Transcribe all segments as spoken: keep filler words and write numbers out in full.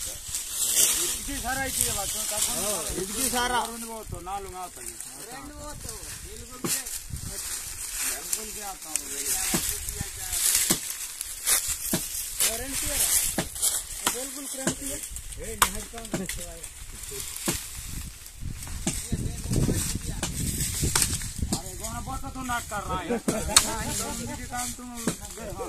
इतकी सारा ही चीज़ बात, तो तब हम इतकी सारा। और उन्हें वो तो नालू ना आता है। बिल्कुल क्या आता है? गारंटी है। बिल्कुल गारंटी है। ए, नहर का अरे, कौन बहुत तो नाटक कर रहा है? काम तुम गए हो।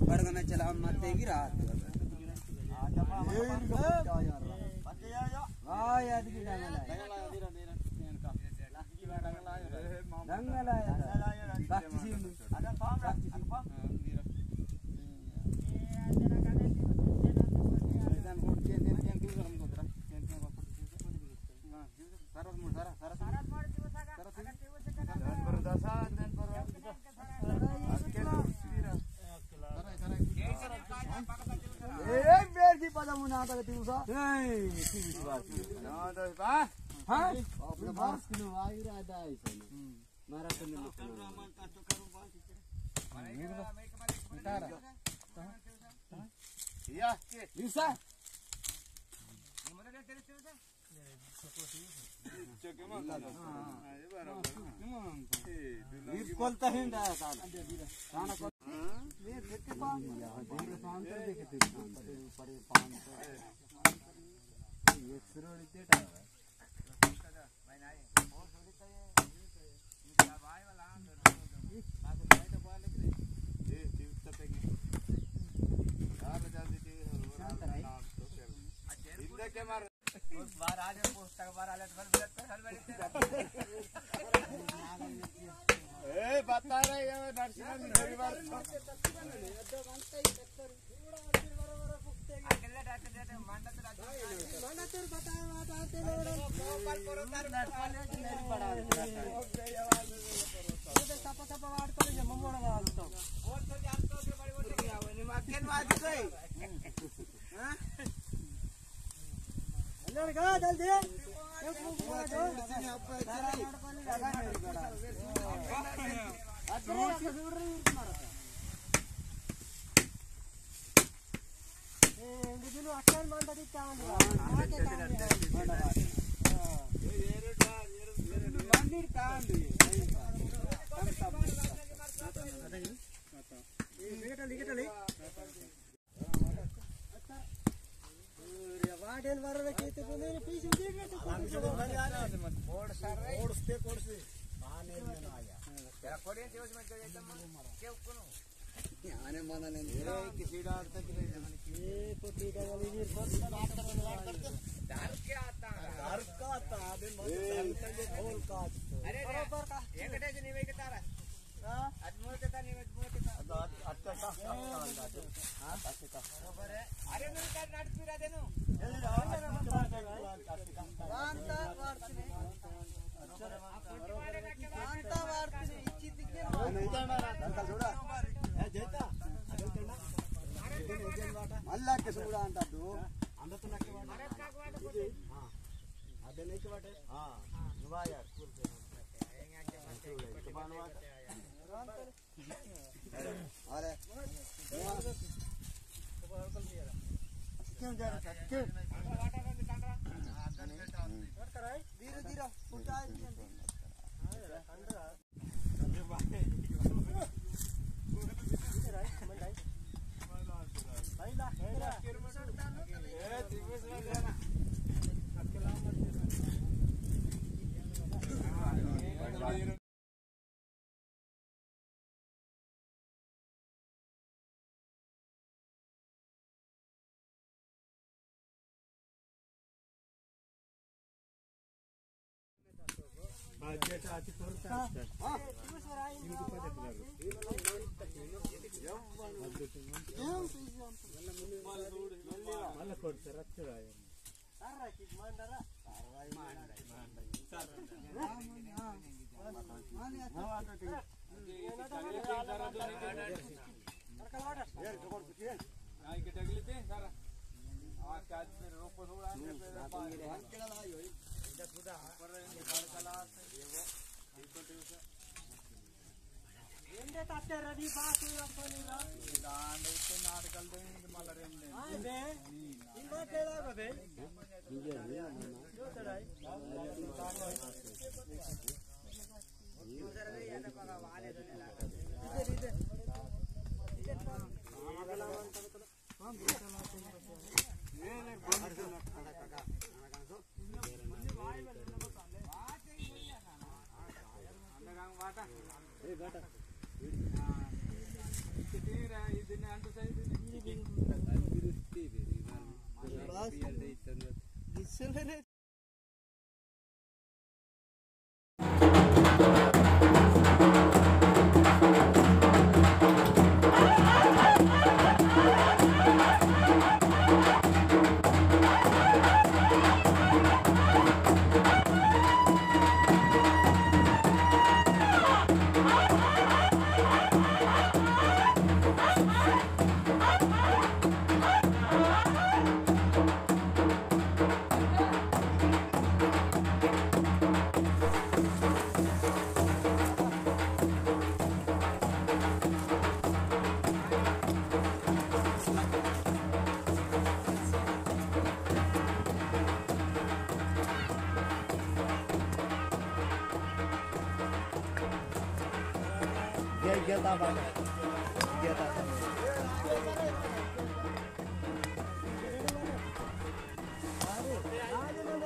बड़गना चला मत तेगी रात। हाँ, याद की डंगल है। डंगल है। ए, बेर की पदम ना आता, तू सा। नहीं, तू विश्वास नहीं। ना, तो बा। हाँ? अपने बास किलो आई रहा था, ऐसे में। हम्म। मारा तो नहीं। या। लिसा। इसकोल तहिंदा साला। साला को। ये देख के पान। देख के पान तो देखे थे। परे पान तो। ये सिरोड़ी देता है। बाहर आ जाओ, पोस्ट तक बाहर आ जाओ, घर में रहते हैं, घर में रहते हैं। बता रहे हैं, नरसिंह मेरी बात। अरे, अरे, वेंकटेश, नी वेंकटेश। मल्ला के सूड़ा अंटा दो। अबे नहीं के बाटे। हाँ। वाह यार। अरे। क्यों जा रहा था? क्यों? धीरे धीरे, उठा है।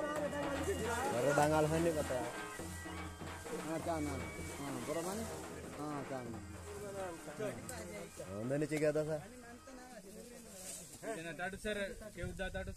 बरो दंगाल होने पता। हाँ, क्या नाम? हाँ, बरो माने? हाँ, क्या नाम? हाँ, उन्होंने चिका था सा। टाटू सर, के उद्दा टाटू।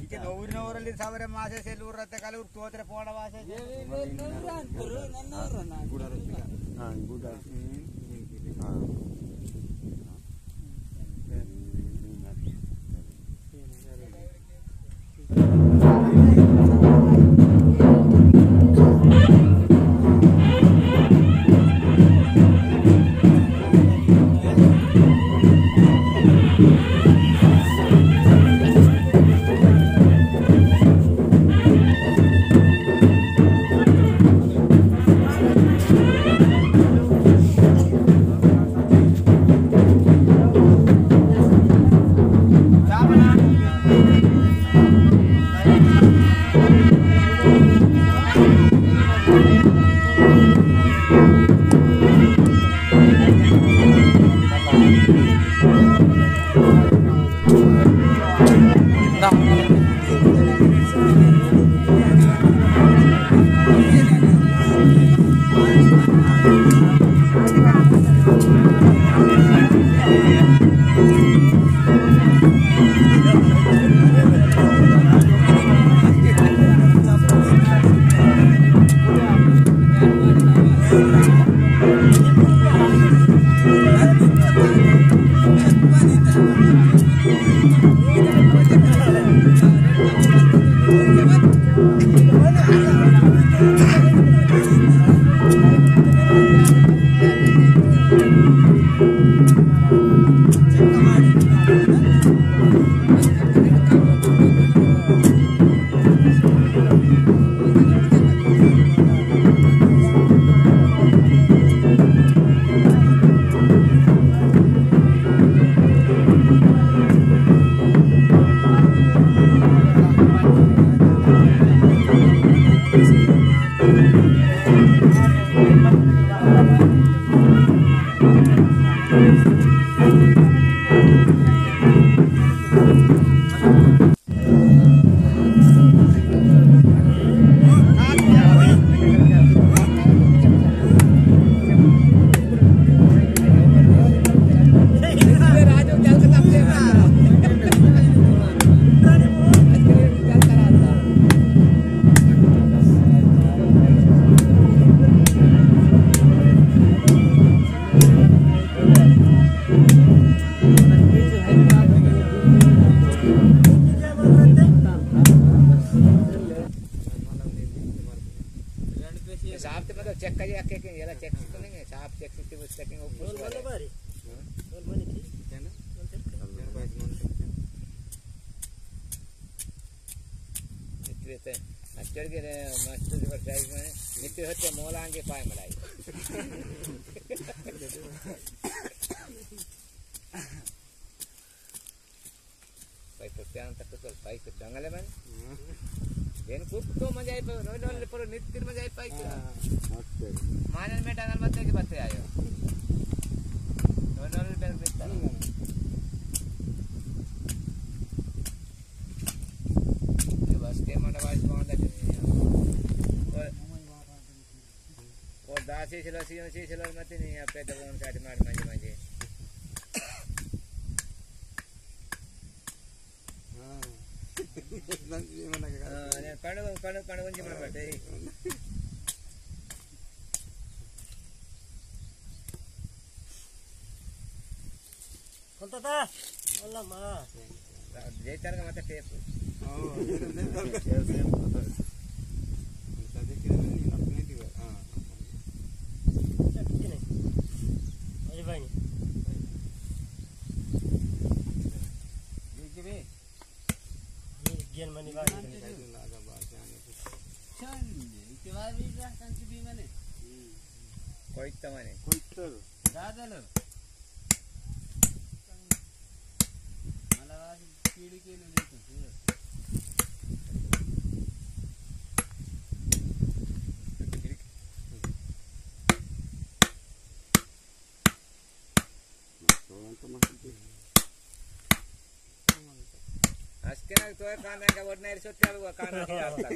इके नौरी नौरली सावरे मासे से लूर रहते काले उर तोतरे पोड़ा वासे से। हाँ, गुड़ा। हाँ। साहब तो मतलब चेक करिए, आके के, ये ला चेक तो नहीं है, साहब चेक सिस्टम, उस चेकिंग ऊपर बोल, वाले। बोलो बारी। हाँ? बोल, बोल, ठीक। क्या ना? बोल, ठीक। इतने ते, अच्छा के रे, मास्टर जी पर प्राइज में, इतने होते मोलांगे पाए मलाई। पाई तो प्यान तक तो पाई तो जंगल में। हम्म। देन कुक तो मजा आई पर, रोज रोज पर नित दिन मजा आई पाई तो। हाँ। अच्छा। मानन में डांगल मत के बत्ते आयो। रोज रोज पर नित। हम्म। ये बस के मन बाज कौन दा। ओ दासी सिलो, सियो सी सिलो मत नहीं, आप पेट बोन काट मार मांजे मांजे। हाँ। ये मना के हाँ, अरे कणगो, कणगो, कणगो जी मार बाटे। कोणता? अल्ला मा। जय तारका माता टेप। ओ, जय तारका। जय तारका। तदे के नहीं, अपने दी। हाँ। अच्छा, ठीक है। अरे भाई। ये के बे? ये गेन मनी बात। चंदे, इके बाद भी जा, कंची भी मने। कोई तो मने। कोई तो। दादा लो। मला आज पीढ़ी के लिए तो पूरा। आज के ना तो काना का वरना इरसोट का काना नहीं आता।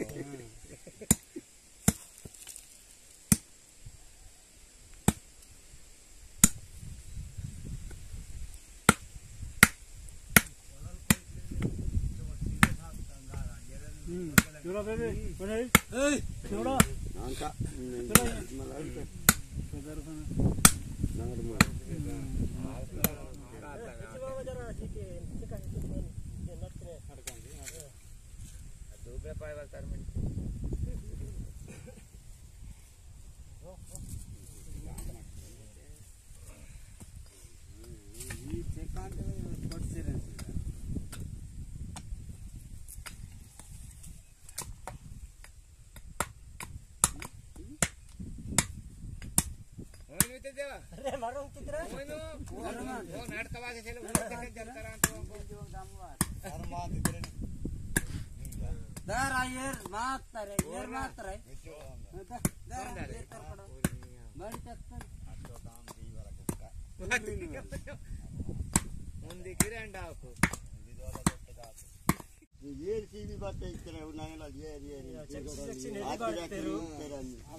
हम्म। चलो बेबी, बने। ए, चलो। नानका, चलो। मला इनका। सदर खान। नगर में। हम्म। अरे, मारो कितना? वो नाटकवादी थे लोग, वो कितने जलता रहा तो। दारा, येर मात रे, येर मात रे। दा, दा, येर तर पड़ा। बड़ी तत्तर। उंदी किरण डाको। येर की भी बात है, इस तरह वो नायला येर, येर, येर।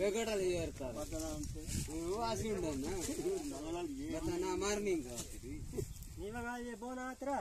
बेगड़ा येर का। वो आसी उंडा ना। नायला येर। बता ना मारने का। ये बोना अतरा।